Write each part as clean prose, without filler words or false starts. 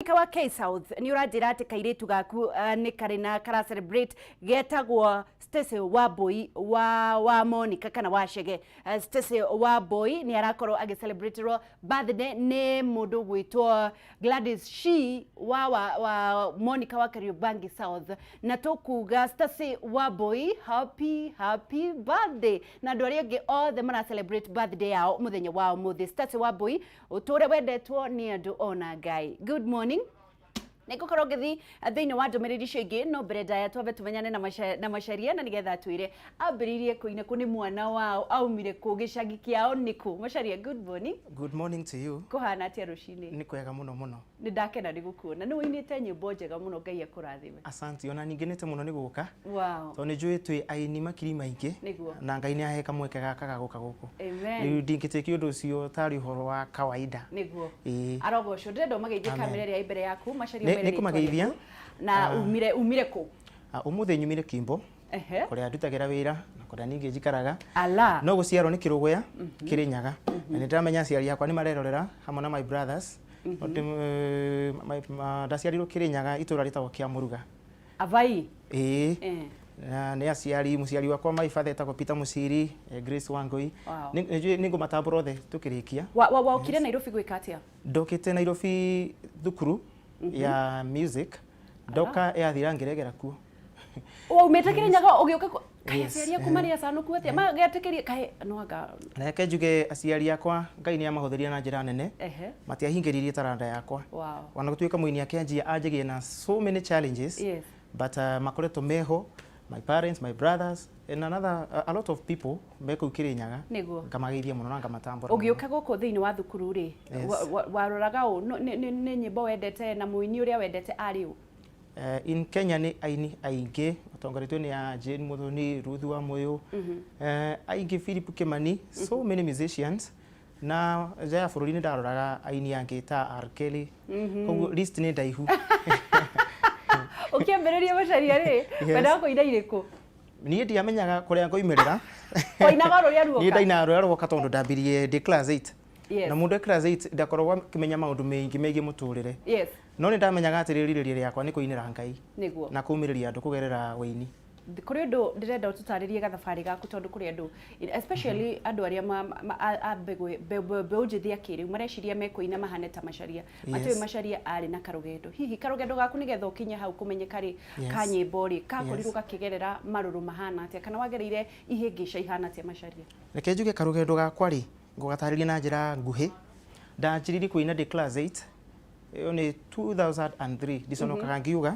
Wa K South nĩ ũranjĩra atĩ kairĩtu gaku nĩ karĩ na kara celebrate getagwo Stacy Wambui wa Monica kana wa Chege. Stacy Wambui nĩ arakorwo agĩcelebraterwo birthday nĩ mũndũ gwĩtwo Gladys Shi wa Monica wa Kariobangi South, na tũkuga Stacy Wambui, happy happy birthday, na andũ arĩa angĩ othe mara celebrate birthday yao mũthenya wa ũmũthĩ. Stacy Wambui, ũtũre wendetwo nĩ andũ ona Ngai. Good morning. Nĩngũkorwo ngĩthi thĩinĩ wa ndũmĩrĩri icio ingĩ, no mbere ndaya twambe tũmenyane na Macharia, na nĩgetha atwĩre ambĩrĩirie kũina kũ, nĩ mwana wao, aumire kũ, gĩcagi kĩao nĩ kũ. Macharia, good morning. Good morning to you. Kũhana atĩa rũcinĩ? Nĩ kwega mũno mũno. Nĩ ndakena nĩ gũkuona. Nĩ ũinĩte nyĩmbo njega mũno, Ngai akũrathime. Asante, ona ningĩ mũno nĩ gũka. Tondũ nĩ njũĩ twĩ aini makiri maingĩ. Na Ngai nĩ ahe kamweke gaka ga gũka gũkũ. Amen. Rĩu ndingĩtĩkia ũndũ ũcio tarĩ ũhoro wa kawaida. Nĩguo. Arogocwo. Ndĩrenda ũmageithie kamera ĩrĩa ĩ mbere yaku, Macharia. Ũmere rĩtwa nĩkũmageithia. Rĩaku. Na umire kũ? Ah, ũmũthĩ nyumire Kimbo, kũrĩa ndutagĩra wĩra na kũrĩa ningĩ njikaraga. Ala. No gũciarwo nĩ Kĩrũgũya, Kĩrĩnyaga. Na nĩ ndĩramenya aciari akwa nĩ marerorera hamwe na my brothers. Ndaciarirwo Kĩrĩnyaga, itũra rĩtagwo Kĩamũruga. Avai. Ĩĩ. Na nĩ aciari, mũciari wakwa, my father, etagwo Peter Mũciri, Grace Wangui. Nĩ ngũmatambũra othe tũkĩrĩkia. Waokire Nairobi gwĩka atĩa? Ndokĩte Nairobi thukuru ya music, ndoka yathira ngĩregera kuo. Waumĩte Kĩrĩnyaga ũgĩũka kaĩ? Yes. Aciari aku marĩ acanũku atĩa magetĩkĩrie kaĩ no anga? Reke njuge aciari akwa Ngai nĩ amahũthĩria na njĩra nene. Matiahingĩrĩirie taranda yakwa. Ona gũtuĩka mũini akĩanjia anjagia na so many challenges, but makoretwo meho, my parents, my brothers and another a lot of people me kũu Kĩrĩnyaga. Ngamageithia mũno na ngamatambũra mũno. Ũgĩũka gũkũ thĩinĩ wa thukuru rĩ, waroraga ũ? Nĩ nyĩmbo wendete na mũini ũrĩa wendete arĩ ũ? In Kenya nĩ aini aingĩ matongoretio nĩ a Jane Muthoni, Ruth Wamuyu, aingĩ, Philip Kimani, so many musicians. Na nja ya bũrũri nĩ ndaroraga aini angĩ ta R Kelly, koguo list nĩ ndaihu. Ũkĩambĩrĩria, Macharia rĩ, wendaga kũina irĩkũ? Niĩ ndiamenyaga kũrĩa ngoimĩrĩra. Wainaga o rũrĩa Niĩ ruoka? Ndainaga rũrĩa ruoka tondũ ndambirie ndĩ class 8. Na mũndũ e class 8 ndakoragwo akĩmenya maũndũ maingĩ megiĩ mũtũrĩre. No nĩ ndamenyaga atĩ rĩrirĩria rĩakwa nĩ kũinĩra Ngai na kũmĩrĩria andũ kũgerera wĩini. Kũrĩ ũndũ ndĩrenda ũtũtarĩrie gathabarĩ gaku, tondũ kũrĩ andũ, especially andũ arĩa a mbeũ njĩthĩ a kĩrĩu mareciria mekũina mahane ta Macharia. Matiũĩ Macharia arĩ na karũgendo. Hihi karũgendo gaku nĩgetha ũkinye hau kũmenyeka rĩ, ka nyĩmbo rĩ, kakorirwo gakĩgerera marũrũ mahana atĩa, kana wagereire ihĩngĩca ihana atĩa, Macharia? Reke njuge karũgendo gakwa rĩ, ngũgatarĩria na njĩra nguhĩ. Ndanjĩrĩirie kũina ndĩ class 8, ĩyo nĩ 2003, ndiconokaga ngiuga.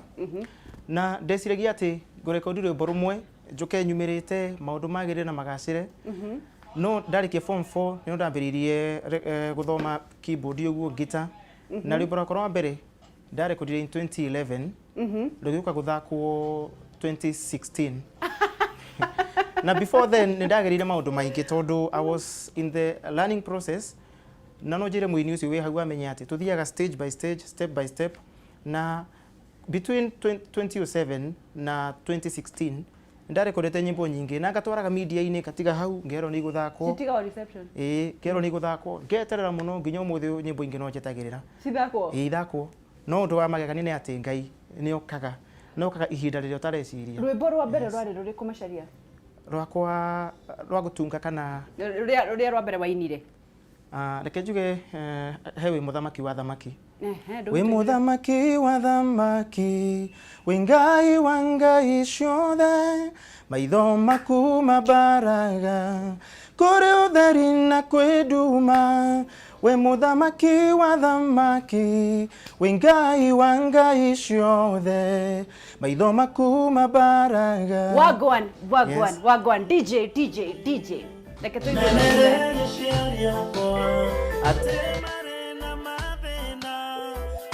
Na ndeciragia atĩ ngũrekondi rwĩmbo rũmwe njũke nyumĩrĩte maũndũ magĩrĩre na magacĩre, no ndarĩkia form 4 nĩho ndambĩrĩirie gũthoma keyboard ũguo, guitar, na rwĩmbo rwakwa rwa mbere ndarekondire in 2011, rũgĩũka gũthakwo 2016. Na before then nĩ ndagereire maũndũ maingĩ tondũ I was in the learning process. Na no njĩre mũini ũcio wĩ hau amenye atĩ tũthiaga stage by stage, step by step, na between 20 2007 na 2016 ndarekondete nyĩmbo nyingĩ na ngatwaraga media-inĩ, ngatiga hau ngerwo nĩ igũthakwo. Citigawo reception. Ĩĩ, ngerwo nĩ igũthakwo, ngeterera mũno nginya ũmũthĩ ũyũ nyĩmbo ingĩ no njetagĩrĩra cithakwo. Ĩĩ, ithakwo. No ũndũ wa magegania nĩ atĩ Ngai nĩ okaga, nĩ okaga ihinda rĩrĩa ũtareciria. Rwĩmbo rwa mbere rwarĩ rũrĩkũ, Macharia? Rwakwa rwa gũtunga kana? Rũrĩa rwa mbere wainire. Ah, reke njuge he wĩ mũthamaki wa thamaki. Ehe, wĩ ndũgĩtũigĩre. Mũthamaki wa thamaki, wĩ Ngai wa ngai ciothe, maitho maku mabaraga kũrĩ ũtheri na kwĩ nduma. Wĩ mũthamaki wa thamaki, wĩ Ngai wa ngai ciothe, maitho maku mabaraga. Wagwan, wagwan. Yes. Wagwan. DJ, DJ, DJ, reke tũigue. Menereria aciari akwa atĩ marĩ na mathĩna,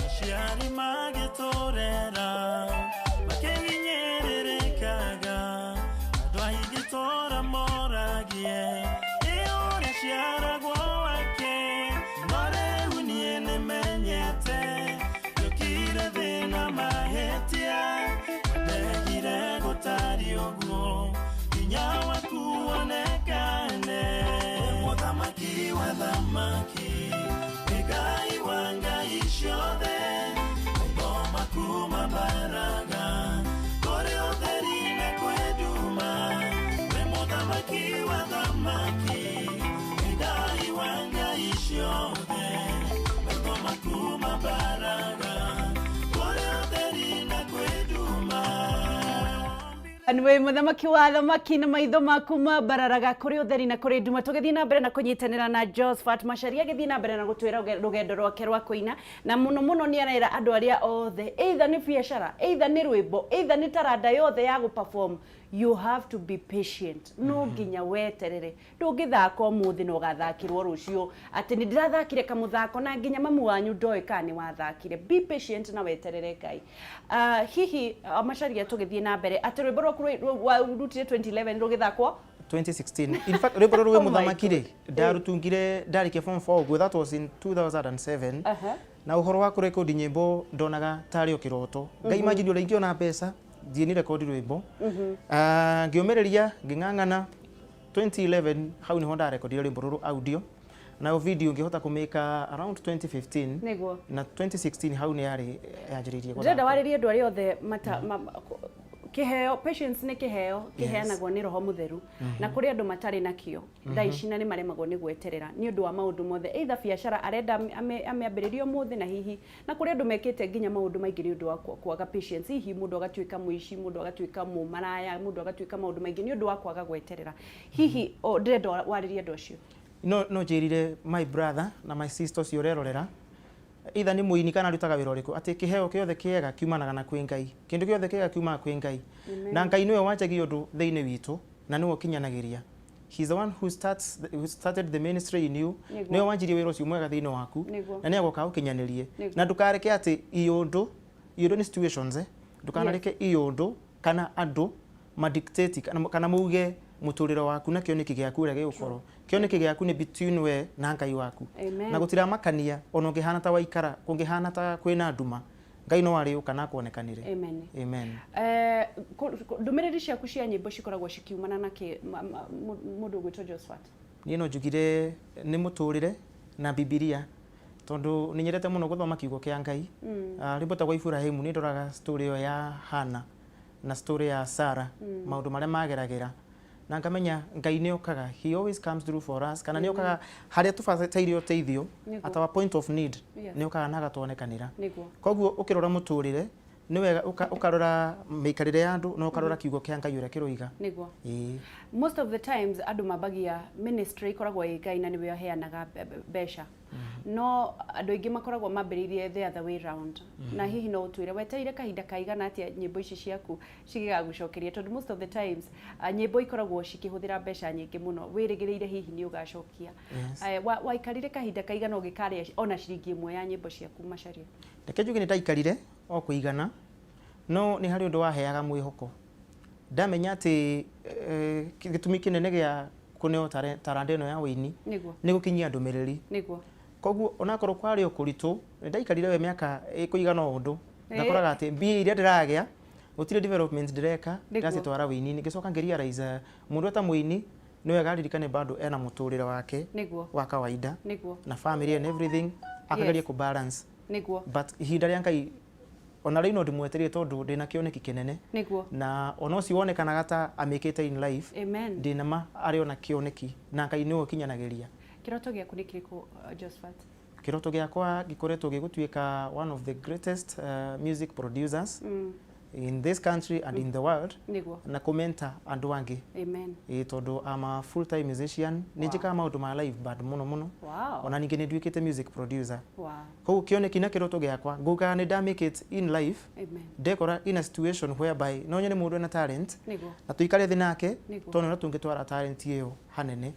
aciari magĩtũrera makĩhinyĩrĩrĩkaga, andũ aingĩ tũra moragie ĩ ũrĩa ciaragwo wake, no rĩu niĩ nĩmenyete njũkire thĩna mahĩtia ndegire gũtariĩ ũguo hinya waku wonekane. Mũthamaki wa thamaki, wĩ Ngai wa ngai ciothe. Nĩ mũthamaki wa thamaki na maitho maku mambararaga kũrĩ ũtheri na kũrĩ nduma. Tũgĩthiĩ na mbere na kũnyitanĩra na Josphat Macharia, agĩthiĩ na mbere na gũtwĩra rũgendo rwake rwa kũina, na mũno mũno nĩ arera andũ arĩa othe, either nĩ biacara, either nĩ rwĩmbo, either nĩ taranda yothe ya gũ-perform, you have to be patient. No nginya weterere. Ndũngĩthaka ũmũthĩ na ũgathakĩrwo rũciũ atĩ nĩ ndĩrathakire kamũthako na nginya mamu wanyu ndoĩ kana nĩ wathakire. Be patient na weterere Ngai. Hihi Macharia, tũgĩthiĩ na mbere atĩ rwĩmbo rwaku warutire 2011 rũgĩthakwo 2016. In fact, rwĩmbo rũrũ, Oh my mũthamaki rĩ, God. Ndarutungire ndarĩkia form 4 ũguo. That was in 2007. Na ũhoro wa kũrekodi nyĩmbo ndonaga tarĩ o kĩroto. Ngai, imagine ũrĩa ingĩona mbeca thiĩ ni rekodi rwĩmbo. Ah, ngĩũmĩrĩria, ngĩng'ang'ana. 2011 hau niho ndarekodire rwĩmbo rũrũ audio, nayo video ngĩhota kũmĩka around 2015. Na 2016 hau nĩ yarĩ yanjĩrĩirie Ndĩrenda gũthakwo. Warĩrie andũ arĩa othe mata kĩheo. Patience nĩ kĩheo kĩheanagwo nĩ Roho Mũtheru, na kũrĩ andũ matarĩ nakĩo thaa ici na nĩ maremagwo nĩ gweterera nĩ ũndũ wa maũndũ mothe, either biacara arenda amĩambĩrĩrie ũmũthĩ, na hihi na kũrĩ andũ mekĩte nginya maũndũ maingĩ nĩ ũndũ wa kwaga patience. Hihi mũndũ agatuĩka mũici, mũndũ agatuĩka mũmaraya, mũndũ agatuĩka maũndũ maingĩ nĩ ũndũ wa kwaga gweterera. Hihi ndĩrenda warĩrie andũ acio. No njĩrire my brother na my sister ũcio ũrerorera, either nĩ mũini kana arutaga wĩra ũrĩkũ, atĩ kĩheo kĩothe kĩega kiumanaga na kwĩ Ngai. Kĩndũ gĩothe kĩega kiumaga kwĩ Ngai, na Ngai nĩwe wanjagia ũndũ thĩinĩ witũ na nĩwe ũkinyanagĩria. He's the one who started the ministry in you. Nĩwe wanjirie wĩra ũcio mwega thĩinĩ waku na nĩ agoka ũkinyanĩrie. Na ndũkareke atĩ iũndũ, iũndũ nĩ situations, eh? Ndũkanareke iũndũ kana andũ madictate kana mauge mũtũrĩre waku na kĩoneki gĩaku ũrĩa gĩgũkorwo. Kĩoneki gĩaku nĩ between we na Ngai waku. Amen. Na gũtiramakania ona ũngĩhana ta waikara, kũngĩhana ta kwĩna nduma, Ngai no arĩũka na akuonekanĩre. Amen. Amen. Ndũmĩrĩri ciaku cia nyĩmbo cikoragwo cikiumana na kĩ, mũndũ ũgwĩtwo Josphat? Niĩ no njugire nĩ mũtũrĩre na Bibilia, tondũ nĩ nyendete mũno gũthoma kiugo kĩa Ngai. Rwĩmbo ta rwa Iburahĩmu, nĩ ndoraga story ĩyo ya Hana na story ya Sara, maũndũ marĩa mageragĩra, na ngamenya Ngai nĩ okaga. He always comes through for us, kana nĩ okaga harĩa tũbataire ũteithio, at our point of need. Nĩ okaga na agatuonekanĩra. Koguo ũkĩrora mũtũrĩre nĩ wega ũkarora mĩikarĩre ya andũ na ũkarora kiugo kĩa Ngai ũrĩa kĩroiga. Ĩĩ. Most of the times andũ mambagia ministry ikoragwo ĩ Ngai na nĩwe aheanaga mbeca, no andũ aingĩ makoragwo mambĩrĩirie the other way round. Na hihi no ũtwĩre wetereire kahinda kaigana atĩa nyĩmbo ici ciaku cigĩgagũcokeria? Tondũ most of the times nyĩmbo ikoragwo cikĩhũthĩra mbeca nyingĩ mũno, wĩrĩgĩrĩire hihi nĩ ũgacokia. Waikarire kahinda kaigana ũgĩkarĩa ona ciringi ĩmwe ya nyĩmbo ciaku, Macharia? Reke njuge nĩ ndaikarire o kũigana, no nĩ harĩ ũndũ waheaga mwĩhoko ndamenya atĩ gĩtũmi kĩnene gĩa kũneo taranda ĩno ya ũini nĩ gũkinyia ndũmĩrĩri. Koguo onakorwo kwarĩ o kũritũ, nĩ ndaikarire we mĩaka ĩkũigana o ũndũ, ngakoraga atĩ mbia iria ndĩragĩa gũtirĩ development ndĩreka. Ndĩracitwara wĩini-inĩ. Ngĩcoka ngĩrealize mũndũ eta mũini nĩ wega aririkane bado ena mũtũrĩre wake wa kawaida na family and everything, akageria kũ balance. But ihinda rĩa Ngai ona rĩu no ndĩmwetereire, tondũ ndĩna kĩoneki kĩnene na ona ũcio wonekanaga ta amĩkĩte in life, ndĩna ma arĩ ona kĩoneki na Ngai nĩwe ũkinyanagĩria. Kĩroto gĩaku nĩ kĩrĩkũ, Josphat? Kĩroto gĩakwa gĩkoretwo gĩgũtuĩka one of the greatest music producers in this country and in the world, na kũmenta andũ angĩ. Ĩĩ, tondũ I'm a full time musician, nĩ njĩkaga maũndũ ma live band mũno mũno. Ona ningĩ nĩ nduĩkĩte music producer. Koguo kĩoneki na kĩroto gĩakwa ngugaga nĩ nda make it in life, ndekora in a situation whereby no nyone mũndũ ena talent na tũikare thĩ nake, tondũ ũrĩa tũngĩtwara talent ĩyo hanene.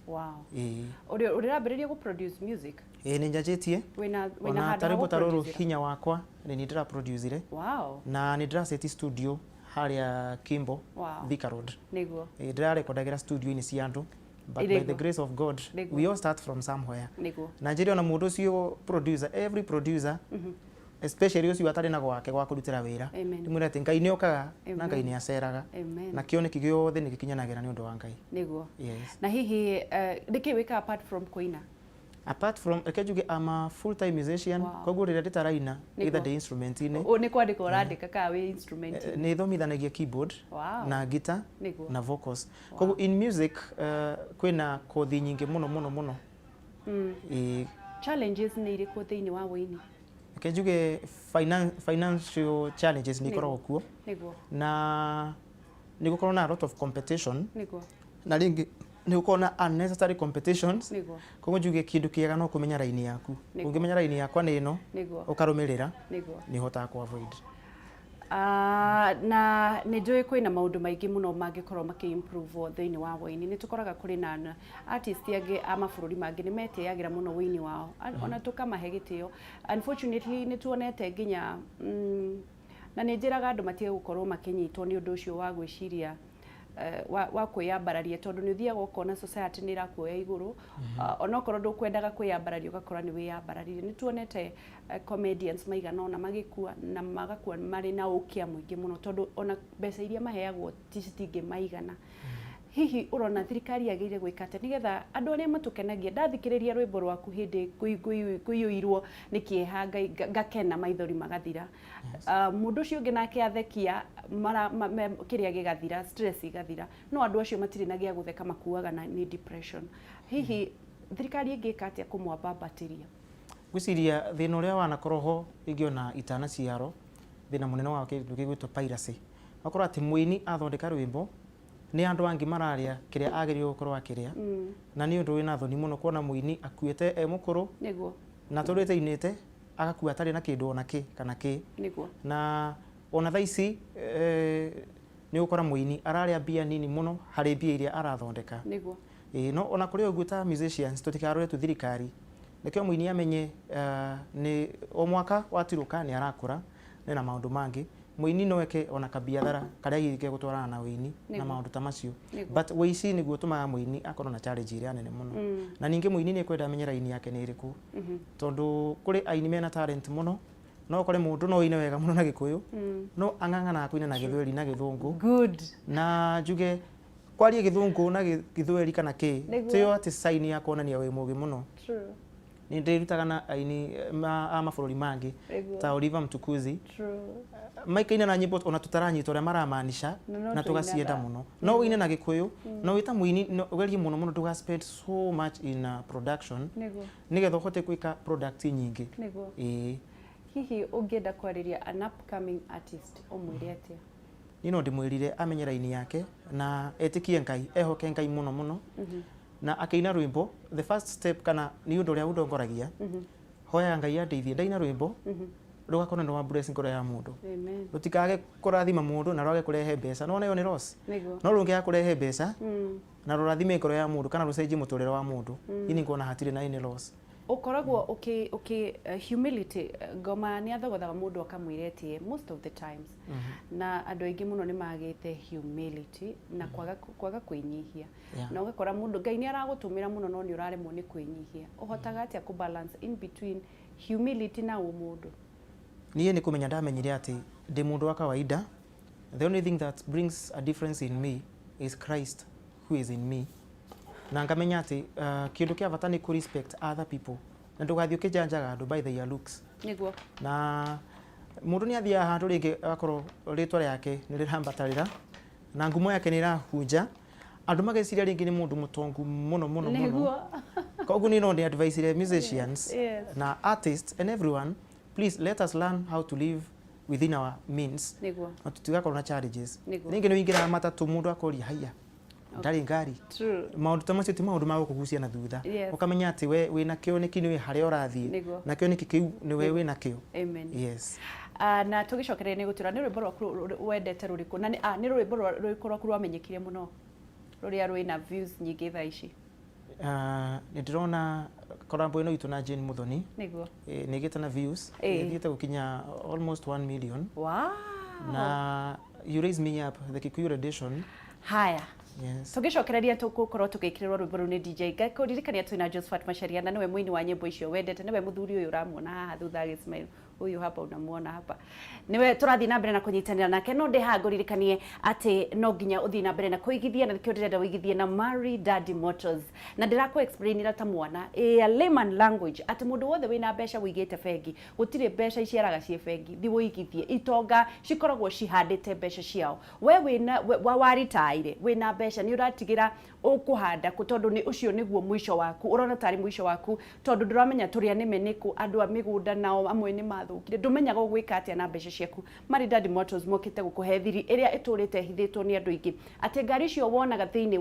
Ĩĩ. Ũrĩrambĩrĩria gũ produce music? Ĩĩ, nĩ njanjĩtie. Wĩna Ona handũ ta ha rwĩmbo ta rũrũ, gũ-producera? "Hinya Wakwa", nĩ niĩ ndĩraproducire. Na nĩ ndĩraceti studio harĩa Kimbo, Thika Road. Ĩĩ, ndĩrarekondagĩra studio-inĩ cia andũ, but by the grace of God, we all start from somewhere. Na njĩre ona mũndũ ũcio producer, every producer, especially ũcio atarĩ na gwake gwa kũrutĩra wĩra, ndĩmwĩre atĩ Ngai nĩ okaga na Ngai nĩ aceraga, na kĩoneki gĩothe nĩ gĩkinyanagĩra nĩ ũndũ wa Ngai. Yes. Na hihi nĩkĩ wĩkaga apart from kũina? Apart from, reke njuge I'm a full time musician. Koguo rĩrĩa ndĩtaraina, either ndĩ instrument-inĩ, Nĩ kwandĩka ũrandĩka kana wĩ instrument? Nĩ thomithanagia keyboard na guitar na vocals. Koguo in music kwĩna kothi nyingĩ mũno mũno mũno. Ĩĩ. Challenges nĩ irĩkũ thĩinĩ wa wũini? Reke njuge financial challenges nĩ ikoragwo kuo, na Nĩ gũkorwo na a lot of competition. Na rĩngĩ nĩ gũkorwo na unnecessary competitions. Koguo njuge kĩndũ kĩega no kũmenya raini yaku. Ũngĩmenya raini yakwa nĩ ĩno, ũkarũmĩrĩra, nĩ ũhotaga kũ avoid. Na nĩ njũĩ kwĩna maũndũ maingĩ mũno mangĩkorwo makĩ improve thĩinĩ wa wũini. Nĩ tũkoraga kũrĩ na artist angĩ a mabũrũri mangĩ nĩ metĩyagĩra mũno wũini wao, ona tũkamahe gĩtĩo. Unfortunately nĩ tuonete nginya na nĩ njĩraga andũ matige gũkorwo makĩnyitwo nĩ ũndũ ũcio wa gwĩciria wa kwĩyambararia, tondũ nĩ ũthiaga ũkona society nĩ ĩrakuoya igũrũ, onokorwo ndũkwendaga kwĩyambararia, ũgakora nĩ wĩyambararirie. Nĩ tuonete comedians maigana ũna magĩkua na magakua marĩ na ũkĩa mũingĩ mũno, tondũ ona mbeca iria maheagwo citingĩmaigana. Hihi ũrona thirikari yagĩrĩire gwĩka atĩa nĩgetha andũ arĩa matũkenagia? Ndathikĩrĩria rwĩmbo rwaku hĩndĩ ngũiyũirwo nĩ kĩeha, ngakena, maithori magathira. Mũndũ ũcio ũngĩ nake athekia kĩrĩa gĩgathira, stress igathira, no andũ acio matirĩ na gĩa gũtheka, makuaga na nĩ depression. Hihi thirikari ĩngĩka atĩa kũmwambambatĩria? Ngwĩciria thĩna ũrĩa wanakorwo ho ingĩona itanaciarwo, thĩna mũnene wa kĩndũ gĩgwĩtwo piracy, akorwo atĩ mũini athondeka rwĩmbo nĩ andũ angĩ mararĩa kĩrĩa agĩrĩirwo gũkorwo akĩrĩa, na nĩ ũndũ wĩna thoni mũno kuona mũini akuĩte e mũkũrũ na tũrĩte inĩte agakua atarĩ na kĩndũ ona kĩ kana kĩ. Na ona thaa ici nĩ ũgũkora mũini ararĩa mbia nini mũno harĩ mbia iria arathondeka. Ĩĩ, no ona kũrĩ ũguo, ta musicians tũtikarore tu thirikari. Nĩkĩo mũini amenye nĩ o mwaka watirũka nĩ arakũra nĩ na maũndũ mangĩ. Mũini no eke ona kabiathara karĩa hihi gegũtwarana na ũini na maũndũ ta macio. But ũici nĩguo ũtũmaga mũini akorwo na challenge ĩrĩa nene mũno. Na ningĩ mũini nĩ ekwenda amenye raini yake nĩ ĩrĩkũ, tondũ kũrĩ aini mena talent mũno, no ũkore mũndũ no aine wega mũno na Gĩkũyũ, no ang'ang'anaga kũina na Gĩthweri na Gĩthũngũ. Na njuge kwaria Gĩthũngũ na Gĩthweri kana kĩ tiyo atĩ sign ya kuonania wĩ mũgĩ mũno. Nĩ ndĩrutaga na aini a mabũrũri mangĩ ta Oliver Mtukudzi, maikaina na nyĩmbo ona tũtaranyita ũrĩa maramaanisha Na no na tũgacienda tũinaga. Mũno. No ũine na Gĩkũyũ, no wĩta mũini no ũgerie mũno mũno ndũga spend so much in production, nĩgetha ũhote gwĩka product nyingĩ. Ĩĩ. Hihi ũngĩenda kwarĩria an upcoming artist, ũmwĩre atĩa? Niĩ no ndĩmwĩrire amenye raini yake na etĩkie Ngai, ehoke Ngai mũno mũno, na akĩina rwĩmbo, the first step kana nĩ ũndũ ũrĩa ũndongoragia, hoyaga Ngai andeithie ndaina rwĩmbo rũgakorwo nĩ rwa bless ngoro ya mũndũ, rũtikage kũrathima mũndũ na rwage kũrehe mbeca. Nĩwona ĩyo nĩ loss. No rũngĩaga kũrehe mbeca na rũrathime ngoro ya mũndũ kana rũcenjie mũtũrĩre wa mũndũ, niĩ nĩnguona hatirĩ na any loss. Ũkoragwo ũkĩ ũkĩ humility, ngoma nĩ athogothaga mũndũ akamwĩra etie most of the times, na andũ aingĩ mũno nĩ magĩte humility na kwaga kwĩnyihia, na ũgakora mũndũ Ngai nĩ aragũtũmĩra mũno no nĩ ũraremwo nĩ kwĩnyihia. Ũhotaga atĩa kũ balance in between humility na ũmũndũ? Niĩ nĩ kũmenya ndamenyire atĩ ndĩ mũndũ wa kawaida. The only thing that brings a difference in me is Christ who is in me, na ngamenya atĩ kĩndũ kĩa bata nĩ kũ respect other people na ndũgathiĩ ũkĩjanjaga andũ by their looks. Na mũndũ nĩ athiaga handũ rĩngĩ agakorwo rĩtwa rĩake nĩ rĩrambatarĩra na ngumo yake nĩ ĩrahunja, andũ mageciria rĩngĩ nĩ mũndũ mũtongu mũno mũno mũno. Koguo niĩ no ndĩ advise musicians na artists and everyone, please let us learn how to live within our means na tutigakorwo na challenges. Rĩngĩ nĩ ũingĩraga matatũ, mũndũ akoria, "Haiya, ndarĩ ngari?" Maũndũ ta macio ti maũndũ ma gũkũgucia na thutha. Ũkamenya atĩ we wĩna kĩoneki, nĩ harĩa ũrathiĩ, na kĩoneki kĩu nĩwe wĩna kĩo. Amen. Yes. Na tũgĩcokereria nĩ gũtwĩra nĩ rwĩmbo rwaku wendete rũrĩkũ, na nĩ rwĩmbo rũrĩkũ rwaku rwamenyekire mũno rũrĩa rwĩna views nyingĩ thaa ici? Nĩ ndĩrona collabo ĩno itũ na Jane Muthoni nĩ ĩgĩte na views, ĩthiĩte gũkinya almost 1 million. Na You Raise Me Up, the Kikuyu edition. Haya. Yes. Tũgĩcokereria tũgũkorwo tũgĩkĩrĩrwo rwĩmbo rũu nĩ DJ. Ngakũririkania twĩna Josephat Macharia na nĩwe mũini wa nyĩmbo icio wendete, nĩwe mũthuri ũyũ ũramuona haha thutha agĩsmile, huyu hapa unamuona hapa, niwe tũrathiĩ na mbere na kũnyitanĩra nake. No ndĩ haha ngũririkanie atĩ no nginya ũthiĩ na mbere na kũigithia, na nĩkĩo ndĩrenda ũigithie na Maridadi Motors, na ndĩrakũ explainira ta mwana a layman language atĩ mũndũ wothe wĩna mbeca wĩigĩte bengi, gũtirĩ mbeca iciaraga ciĩ bengi. Thi ũigithie. Itonga cikoragwo cihandĩte mbeca ciao. We wĩna wa waritaire wĩna mbeca, nĩ ũratigĩra ũkũhanda kũ? Tondũ nĩ ũcio nĩguo mũico waku, ũrona tarĩ mũico waku, tondũ ndũramenya tũrĩa nĩme nĩkũ. Andũ a mĩgũnda nao amwe nĩ ĩrathũkire, ndũmenyaga ũgwĩka atĩa na mbeca ciaku. Maridadi Motors mokĩte gũkũhe thiri ĩrĩa ĩtũrĩte ĩhithĩtwo nĩ andũ aingĩ, atĩ ngari icio wonaga thĩinĩ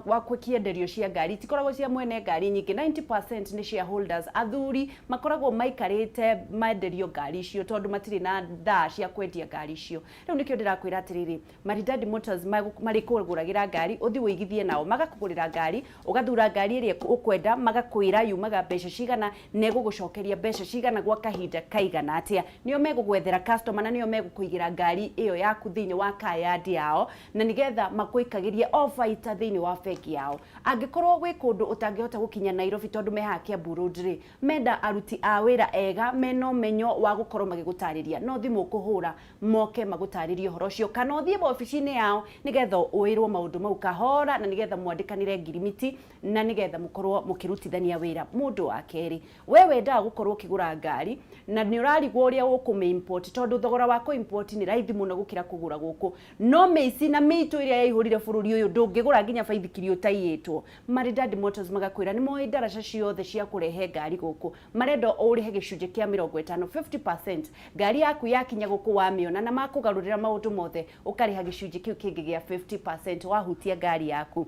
wa kĩenderio cia ngari itikoragwo cia mwene ngari nyingĩ. 90% nĩ shareholders, athuri makoragwo maikarĩte menderio ngari icio tondũ matirĩ na thaa cia kwendia ngari icio. Rĩu nĩkĩo ndĩrakwĩra atĩrĩrĩ, Maridadi Motors marĩkũgũragĩra ngari, ũthiĩ ũigithie nao, magakũgũrĩra ngari, ũgathura ngari ĩrĩa ũkwenda, magakwĩra yumaga mbeca cigana na ĩgũgũcokeria mbeca cigana gwa kahinda kaigana atĩa. Nĩo megũgwethera customer na nĩo megũkũigĩra ngari ĩyo yaku thĩinĩ wa kayandi yao, na nĩgetha makũikagĩrie o baita thĩinĩ wa bengi yao. Angĩkorwo gwĩ kũndũ ũtangĩhota gũkinya Nairobi tondũ me haha Kiambu Road rĩ, menda aruti a wĩra ega mena ũmenyo wa gũkorwo magĩgũtarĩria, no thimũ ũkũhũra moke magũtarĩrie ũhoro ũcio, kana ũthiĩ wabici-inĩ yao nĩgetha ũĩrwo maũndũ mau kahora, na nĩgetha mwandĩkanĩre ngirimiti, na nĩgetha mũkorwo mũkĩrutithania wĩra. Mũndũ wa kerĩ, we wendaga gũkorwo ũkĩgũra ngari na nĩ ũrarigwo ũrĩa ũkũmĩ import, tondũ thogora wa kũ import nĩ raithi mũno gũkĩra kũgũra gũkũ, no mĩici na mĩitũ ĩrĩa yaihũrire bũrũri ũyũ, ndũngĩgũra nginya baithikiri ũtaiyĩtwo. Maridadi Motors magakwĩra nĩ moĩ ndaraca ciothe cia kũrehe ngari gũkũ, marenda ũrĩhe gĩcunjĩ kĩa 50, 50%. Ngari yaku yakinya gũkũ wamĩona na makũgarũrĩra maũndũ mothe, ũkarĩha gĩcunjĩ kĩu kĩngĩ gĩa 50% wahutia ngari yaku.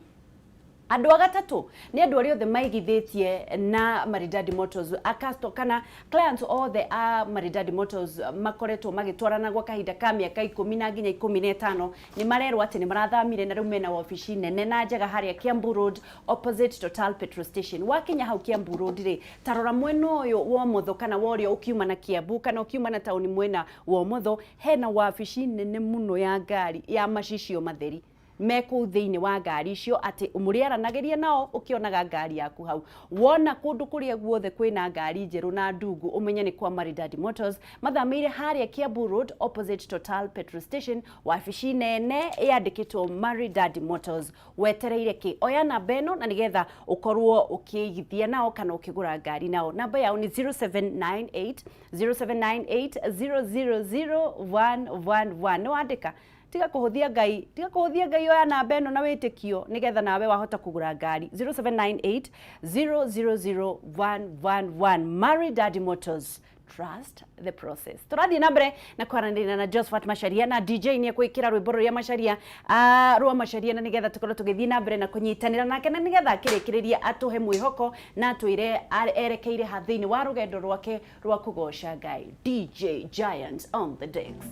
Andũ a gatatũ nĩ andũ arĩa othe maigithĩtie na Maridadi Motors, a kana clients othe a Maridadi Motors makoretwo magĩtwarana gwa kahinda ka mĩaka 10 na nginya 15, nĩ marerwo atĩ nĩ marathamire na rĩu mena wabici nene na njega harĩa Kiambu Road, opposite Total petrol station. Wakinya hau Kiambu Road rĩ, tarora mwena ũyũ wa ũmotho kana wa ũrĩo ũkiuma na Kiambu kana ũkiuma na taũni mwena wa ũmotho, hena wabici nene mũno ya ngari ya macicio matheri me kũu thĩinĩ wa ngari icio, atĩ mũrĩaranagĩria nao ũkĩonaga ngari yaku hau. Wona kũndũ kũrĩa guothe kwĩna ngari njerũ na ndungu, ũmenye nĩ kwa Maridadi Motors. Mathamĩire harĩa Kiambu Road, opposite Total petrol station, wabici nene yandĩkĩtwo Maridadi Motors. Wetereire kĩ? Oya namba ĩno na nĩgetha ũkorwo ũkĩigithia nao kana ũkĩgũra ngari nao. Namba yao nĩ 0798 0798 000111. Nĩ wandĩka? Tiga kũhũthia Ngai, tiga kũhũthia Ngai. Oya namba ĩno na wĩtĩkio nĩgetha nawe wahota kũgũra ngari. 0798 000111, Maridadi Motors, trust the process. Tũrathiĩ na mbere na kwaranĩria na Josephat Macharia, na DJ nĩ egwĩkĩra rwĩmbo rũrĩa Macharia, rwa Macharia, na nĩgetha tũkorwo tũgĩthiĩ na mbere na kũnyitanĩra nake, na nĩgetha akĩrĩkĩrĩria atũhe mwĩhoko na atwĩre erekeire ha thĩinĩ wa rũgendo rwake rwa kũgoca Ngai. DJ Giant on the decks.